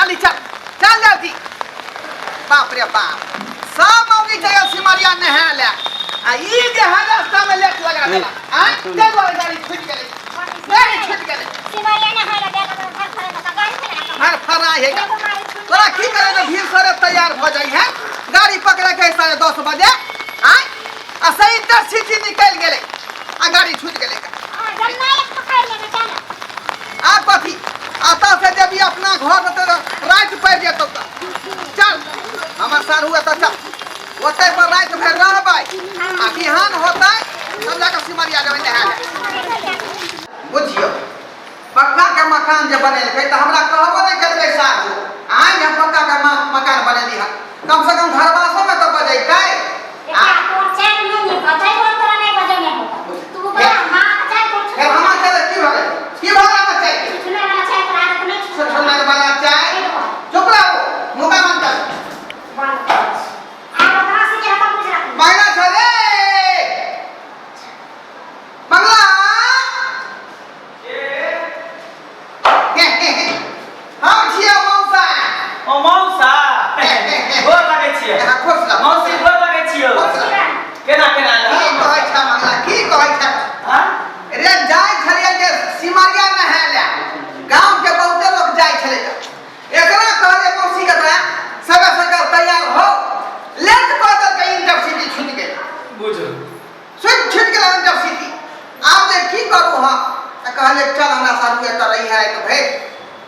जल्दी चल चल जल्दी। बाप रे बाप, सब मौगी चल सिमरिया नहा ले आ ई जे है रास्ता में लेट लगा देला। आ चल वाली गाड़ी छूट गेलै, गाड़ी छूट गेलै। सिमरिया नहाय लए जाय तऽ घर फरे तऽ गाड़ी चला। हर फरा है तोरा की करे जे भीड़ सरे तैयार हो जाइ है। गाड़ी पकड़े के 10:30 बजे आय आ सही इंटरसिटी निकल गेलै आ गाड़ी छूट गेलै। आ कथी अतः से जब अपना घर तऽ राति पड़ि जेतौ। तऽ चल हमर सार हुए तऽ चल ओतै पर राति भरि रहबै आ बिहान होतै तब जाकऽ सिमरिया जेबै नहाय लए। बुझियौ पक्का के मकान जे बनेलकै तऽ हमरा कहबो नहि केलकै साहु आइ हम पक्का के मकान बनेली हन, कम से कम घरवासो में तऽ बजैतै। फेर हमरा चले की भऽ गेलै, की भऽ गेल? हमरा चाय छुछुनर वाला चाय। चुप रहू, मुका मंतर महिला छ रे बंगला। हम छियै मौसा। ओ मौसा, गोर लगै छियै। अहाँ खुश रहू। मौसी, गोर लगै छियौ। खुश रहू। केना केना? की कहै छ मंगला, की कहै छ? हाँ? रे जाइ छलियै जे सिमरिया नहाय लए, गाँव के बहुते लोग जाइ छलै तऽ एकरा कहलियै मौसी के तोरा सगा सगा तैयार हो, लेट कऽ देलकै, इंटरसिटी छूटि गेल। बुझू छूटि छूटि गेल इंटरसिटी। आब जे की करू हम? तऽ कहलियै चल हमरा सारू एतऽ रही है तऽ भेल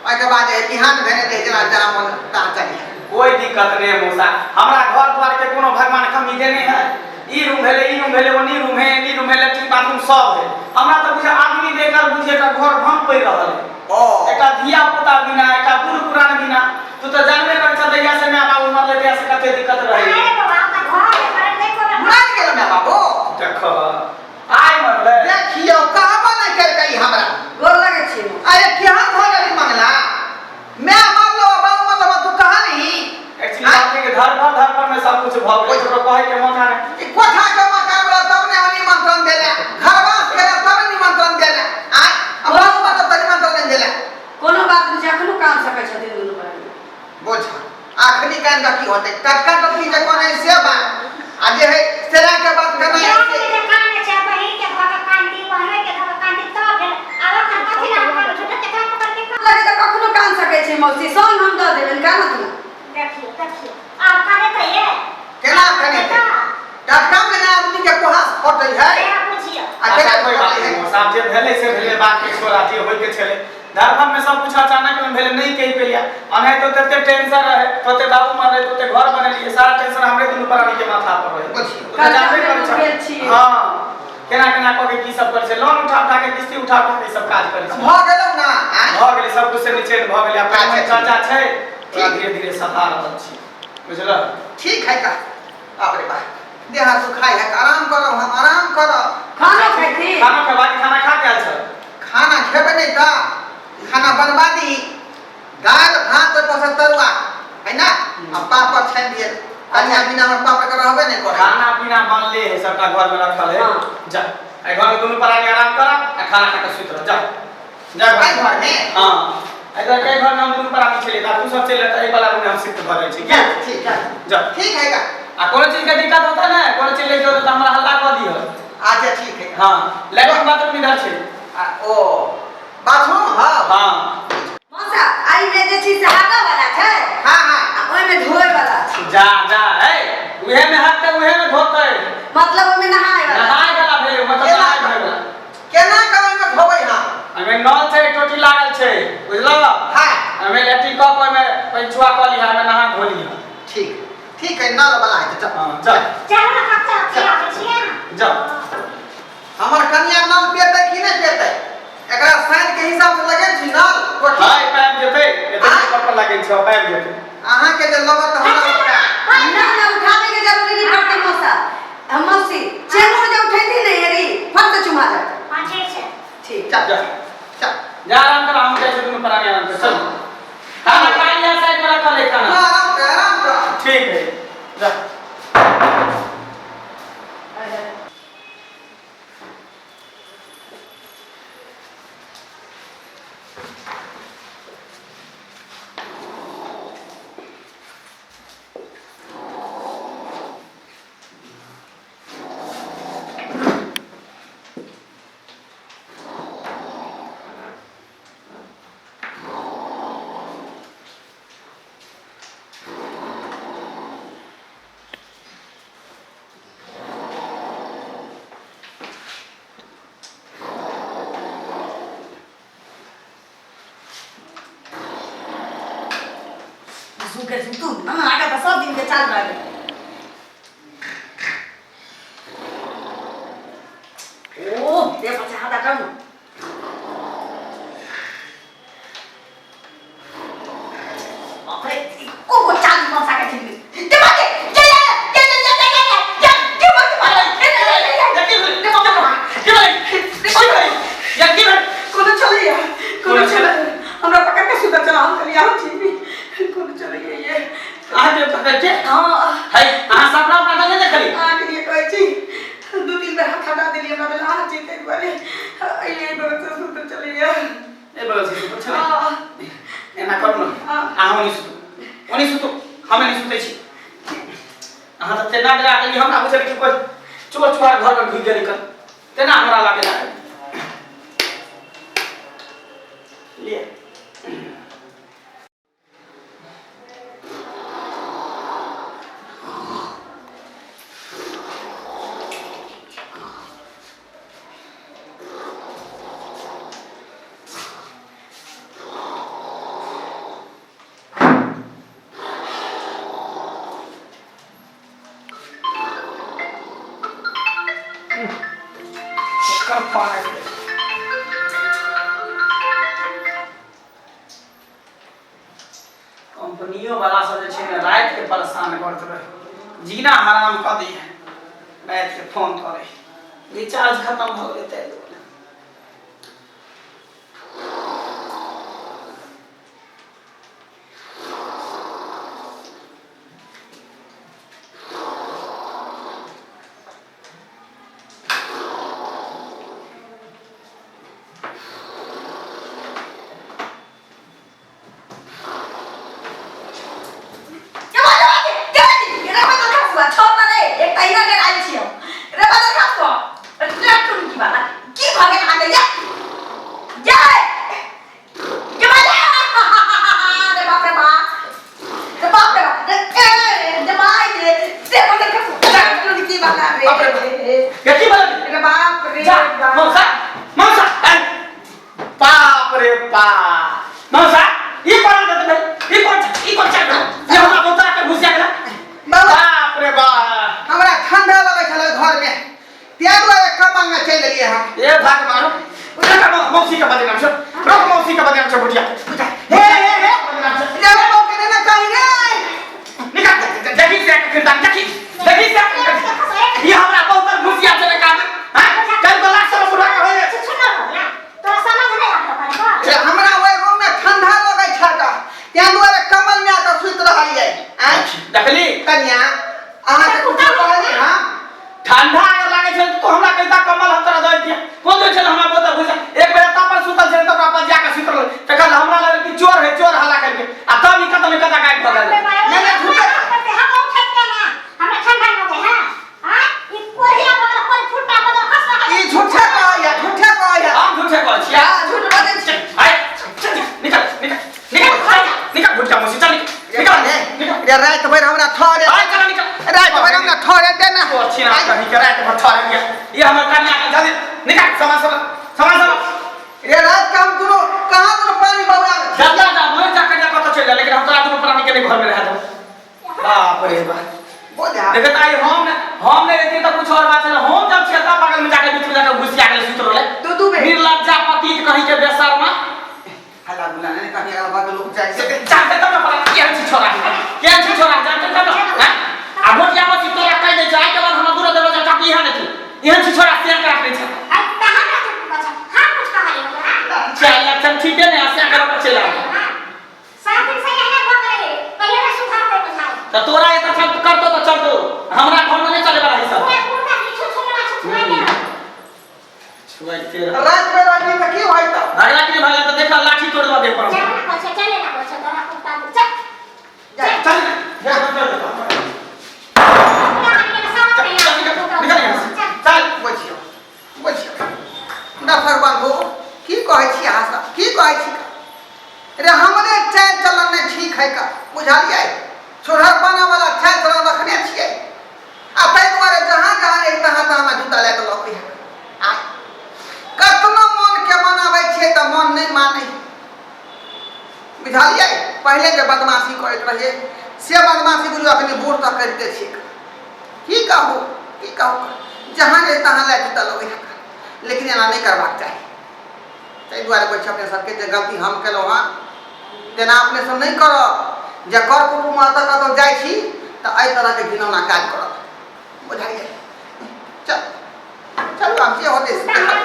ओहिके बाद जे बिहान भेने जे जेना जहाँ मन तहाँ चली। कोई दिक्कत नहीं है मौसा, हमरा घर द्वार के कोनो भगवान कमी देने है। ई रूम भेले, ई रूम भेले, ओनी रूम है, एनी रूम है, लैट्रिन बाथरूम सब है। हमरा तऽ बुझे आदमी बेकार बुझे का घर भंग पड़ि रहल है। ओ एकटा धिया पुता बिना, एकटा बूढ़ पुरान बिना। तू तऽ जानबे कर छ जहिया से my बाबू मरले तहिया से कते दिक्कत रहे। मरि गेल माय बाबू? देख आइ मरले। देखियौ कहबो नहि केलकै हमरा। गोर लगै छी। अरे केहन भऽ गेली मंगला, मैं मरलो बाबू मरलो तू कहा नहीं? एक्चुअली बात है कि घर पर घर पर में सब कुछ भऽ गेलै, ककरो कहै के मौका नहि। ई कोठा के मकान वाला तब ने हम निमंत्रण देले, घरवास के तब ने निमंत्रण देले, आ बाबू मतलब तऽ निमंत्रण नहि देले। कोनो बात नहि छै, एखनो कान सकै छथिन दुनू बहिन। बोझ आखनी कान का की होतै? टटका टटकी जे कोन है से बात आ जे है सेरा के बात करना है से। लगे तऽ कखनो कान सकै छै मौसी, संग हम दऽ देबनि, कानत ने। देखियौ देखियौ, आब कने तऽ ये केना कने टटका में ना आदमी के कुहास फटै है। बुझियौ। आ केना अच्छा कोई बात फटै नहीं है? मौसा, जे भेलै से भेलै, बात के छोड़ा। जे होय के छलै दरभंग में सब कुछ अचानक में भेलै, नहीं कहि पेलिया। अनहे तो तते टेंशन रहे, तते बाबू मरले, तते घर बनेलिए, सारा टेंशन हमरे दुनू प्राणी के माथा पर रहे। बुझियौ। ओ तऽ जानबे करै गेल छ। छियै। हां, केना केना कऽ के की सब करै छै, लोन उठा उठा के, किस्ती उठा उठा के ई सब काज करै छै। भऽ गेलौ ना आँय? भऽ गेलै, सब कुछ से निचेन भऽ गेलै। आब अच्छा, अच्छा चाचा छै, थोड़ा ठीक। धीरे धीरे सधा रहल छी, बुझलह? ठीक है का। बाप रे बाप, देह हाथ दुखाइ है, आराम करब, हम आराम करब। खानो खाइ छी? खाना खेबा कि खाना खा के आयल छल? खाना खेबै नहि तऽ खाना बनबा दी, दालि भात ओहिपर से तरुआ है ना, आ पापड़ छानि दिए। कनिया बिना हमर पापड़ के रहबे नहि करै। खाना पीना बनले है, सबटा घर में रखल है। हाँ। जा एहि घर में दुनू प्राणी आराम कर आ खाना खा के सुति रह। जा जा। एहि घर में? हाँ, एहि घर में हम दुनू प्राणी छलियै, तऽ तू सब चलि तऽ एहि वाला रूम में हम शिफ्ट भऽ जाइ छी की? ठीक है। जा। ठीक है का। आ कोनो चीज के दिक्कत होता ने, कोनो चीज लेके होता तऽ हमरा हल्ला कऽ दिह। अच्छा ठीक है। हाँ, लैट्रिन बाथरूम इधर छै। आ, ओ बाथरूम हाँ। हाँ। मौसा, एहिमे जे छै से हाका वाला छै। हाँ हाँ। आ ओहिमे धोए वाला छै। जा जा, ए उहे में हाथ उहे में धोतै। मतलब ओहिमे नहाय वाला। नहाय वाला भेलै मतलब। केना? नहाय धोय वाला। केना कऽ ओहिमे धोबै हम? एहिमे नल छै, टोटी लागल छै, बुझलह? हाँ। एहिमे लैट्रिन कऽ के ओहिमे पैंचुआ कऽ लिहऽ, एहिमे नहा धो लिहऽ। ठीक ठीक है, नल वाला है तऽ चल। हाँ, चल। चलू ने, कच्चा खियाबै छियै। जा। हमर कनिया नल पेतै कि नहि पेतै? एकरा साइज के हिसाब से लगै छी नल टोटी? हाय, पाबि जेतै एते। आँय? पर पर लागल छै, पाबि जेतै। अहाँके जे लगत तऽ हमरा उठा। ना ना, उठाबे के जरूरी नहीं पड़तै मौसा। हम मौसी चेंगुर जे उठैती ने हेरी फट से चुमा जाते। हाँ, ठीक छै। ठीक। चल। जा। चल। जा, आराम कर, हम जाइ छी, दुनू प्राणी आराम कर। चल, खाना खा लिया, साइड में रखल है खाना। हाँ, आराम कर, आराम कर। ठीक है, जा। सुके सुतू ना आगे तऽ सब दिन के चाल भए गेल। ओ दे पछा हाथ करू। बाप रे, एको गो चाल मौसा के ठीक नहि। दे बाजे, जे जे जे जे जे जे जे जे जे बाजे मारे। की भेलै? की भेलै? या की भेलै? कोनो चलैया, कोनो चलै, हमरा पकड़ के सुतल चला, हम कहलियै हम छी, कोनो चलैया ये। अहाँके पकड़ के? हाँ। है, अहाँ सपना उपना तऽ नहि देखली? अहाँके लिए कहै छी, दू तीन बेर हाथ हटा देलियै, हमरा भेल अहाँ छी, ताहि दुआरे एहि बगल से सुतल चलैया। ए बगल से सुतल छलै? हाँ। एना करू ने। हाँ। अहाँ ओनी सुतू, ओनी सुतू, हम एनी सुतै छी। अहाँ तऽ तेना डरा देली हमरा, बुझल कि कोइ चोर चुहार घरमे घुसि गेलै कन, तेना हमरा लागे लागल। लिए। ओकर पाय कंपनियो वाला सब जे छै ने, राति के परेशान करैत रहे, जीना हराम कऽ दै है। राति के फोन करे, रिचार्ज खत्म भऽ गेलै ताहि दुआरे। की भऽ गेल अहाँके? ये ये ये बाजे, रे बाप रे बाप, रे बाप रे बाप रे, ए रे माय रे, रे बदल के की बात रे? बाप रे बाप। ये की बोलली? रे बाप रे जा। बाप। मौसा, मौसा, ऐ, बाप रे बाप, मौसा, ई कोन आदत भेल? ई कोन, ई कोन चाल भेल जे हमरा मौसा के घुसिया गेला? बाबा। बाप रे बाप। हमरा ठंडा लगै छलै घरमे, ताहि दुआरे कमल में चलि गेलियै हम। ए भगवान, देखा, मौसी के बदनाम छौ, रुक, मौसी के बदनाम छौ बुढ़िया। हे हे हे। बदनाम छौ। रे बाबा के ने कही रे। निकाल, देखी से किरदार, देखी, देखी से। ये हमरा बहुत घुसिया छलै काज हां, कल को लाख सौ बुढ़ा के होय। तोरा समझ नहीं आबि रहल। रे, हमरा ओहि रूम में ठंडा लगै छल ताहि दुआरे कमल में आके सुति रहलियै। आँय? देखली? कनिया, अहाँके कुछो कहली हम? ठंडा अगर लागै छै तो हमरा कहता, कम्बल हम तोरा दऽ दिया। कोन जे छल हमरा बहुत घुसा, एक बेर एतऽ पर सुतल छलै तऽ ओकरा पर जाके सुतल रहलै, तखन हमरा लागल कि चोर है, चोर हल्ला करके, आ तब ई कतऽ ने कतऽ गायब भऽ गेल। नहीं, नहीं, झूठे। हम उठैत के ना हमरा ठंडा लगे है। हां, ई कोरिया वाला कोई फुटा बदल हंस रहा। ई झूठे कहैया, झूठे कहैया। हम झूठे कहै छियै? हाँ, झूठ बजै छी। आय, चल, निकल, निकल, निकल, निकल, भुटका मौसी, चल, निकल, रे निकल। रे, राति भरि हमरा ठहरे। आय, चल, निकल। राति भरि हमरा ठहरे दे ना। तो अच्छी ना कहीं के रात भर ठहरे गया। ये हमर कन्या के जल्दी निकाल, सामान सब, सामान सब। रे, रात के हम दुनू कहाँ दुनू पानी बौआ। जल्दी जा, मर जा कन्या, कतऽ चलि जा, लेकिन हम तोरा दुनू प्राणी के नहीं घर में रह देबो। बाप रे बाप। बोझा। देखत आई, हम नहीं रहती तो कुछ और बात छलै। हम जब छियै तब बगल में जाके, बीच में जाके घुसिया गेलै, सुति रहलै। दू दू बेर। निर्लज्जा पतित कहीं के, बेशर्मा। हल्ला गुल्ला नहीं, कहीं अगल बगल लोग जाइ छै। जानते तब ना पता केहन छी छोरा, केहन छी छोरा, जानते तब ना हैं। आ भोटिया मसी तोरा कहि दै छै, आइ के बाद हमरा दूर दरवाजा टापी यहाँ नहीं। एहन छी छोरा, से के राख दै छै। अरे कहाँ ना चुप बचा, हम कुछ कहलिए ओकरा? चल चल, ठीक है ने, से के रख चलि आबै। हां, 7 दिन से यही भऽ गेलै, कहियो ना सुधारतै बुझाइ। तऽ तोरा एतऽ चल करतो तऽ चलतो, हमरा घरमे नहि चले वाला है सब। पूरा कुर्ता की छु छु छु छु के। छुआइते रह। राति में रहली तऽ की होइत? भागला कि नहि भागला तऽ देखा, लाठी तोड़ देबा देह पर। चल ना कहै छै, चले ना कहै छै तोरा कुर्ता, चल। जा। चल, चल, चल, पूरा आदमी के साथ में चल, निकल, निकल यहाँ से। चल। चल। बुझियौ, बुझियौ ना भगवान हो, की कहै छी अहाँ सब, की कहै छी रे? हमरे चालि चलन नहि ठीक है का, बुझलियै? छोड़रपना वाला चालि चलन रखने छियै आ ताहि दुआरे जहाँ जहाँ रही तहाँ तहाँ हमरा जूता लए कऽ लऽ है। आय कतनो मोनके मनाबै छियै तऽ मोन नहि मानै, बुझलियै? पहिले जे बदमाशी करैत रहियै से बदमाशी बुझू अखनी बूढ़ तऽ करिते छी। की कहू की कहू, जहाँ जाय तहाँ लए जुटल अबै, लेकिन एना नहि करबाक चाही। ताहि दुआरे कहै छी अपने सबके जे गलती हम केलहुँ हँ तेना अपने सब नहि करब। जे कर कुटुम्ब एतऽ कतहु जाइ छी तऽ एहि तरहके घिनौना काज करब, बुझलियै? चल चलू, आब जे होतै से देखब।